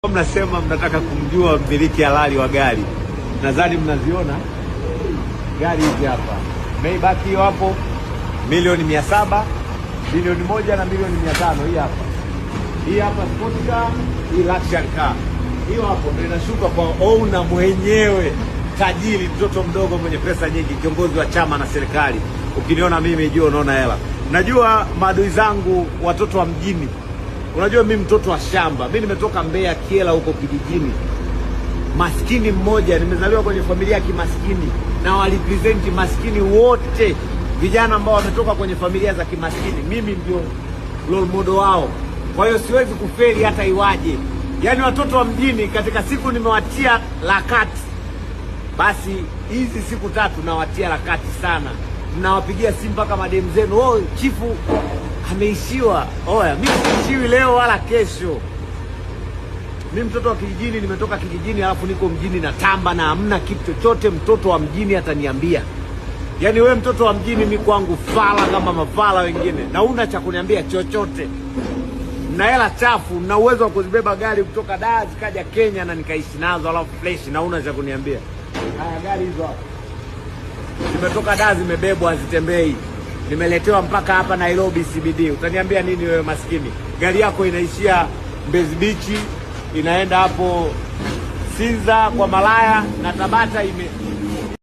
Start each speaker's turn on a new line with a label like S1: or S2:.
S1: Mnasema mnataka kumjua mmiliki halali wa gari, nadhani mnaziona gari hizi hapa. Maybach hiyo hapo milioni 700, bilioni 1 na milioni 500. Hii hapa, hii hapa sport car, hii luxury car, hiyo hapo ndio inashuka kwa owner mwenyewe, tajiri, mtoto mdogo mwenye pesa nyingi, kiongozi wa chama na serikali. Ukiniona mimi jua unaona hela. Najua maadui zangu watoto wa mjini. Unajua mi mtoto wa shamba, mi nimetoka Mbeya Kyela huko kijijini, maskini mmoja, nimezaliwa kwenye familia ya kimaskini na walipresent maskini wote, vijana ambao wametoka kwenye familia za kimaskini, mimi ndio role model wao. Kwa hiyo siwezi kufeli hata iwaje. Yaani watoto wa mjini katika siku nimewatia lakati, basi hizi siku 3 nawatia lakati sana. Mnawapigia simu mpaka mademu zenu, "Oh, chifu ameishiwa." Oya, mimi siishiwi leo wala kesho. Mi mtoto wa kijijini, nimetoka kijijini alafu niko mjini na tamba na hamna kitu chochote. Mtoto wa mjini ataniambia, yaani we mtoto wa mjini, mi kwangu fala kama mafala wengine, na una cha kuniambia chochote. Na hela chafu, na uwezo wa kuzibeba gari kutoka Dar zikaja Kenya na nikaishi nazo, alafu fresh, na una cha kuniambia. Haya, gari hizo hapo zimetoka Dar, zimebebwa, hazitembei, nimeletewa mpaka hapa Nairobi CBD. Utaniambia nini wewe maskini? Gari yako inaishia Mbezi Beach, inaenda hapo Sinza kwa Malaya na Tabata ime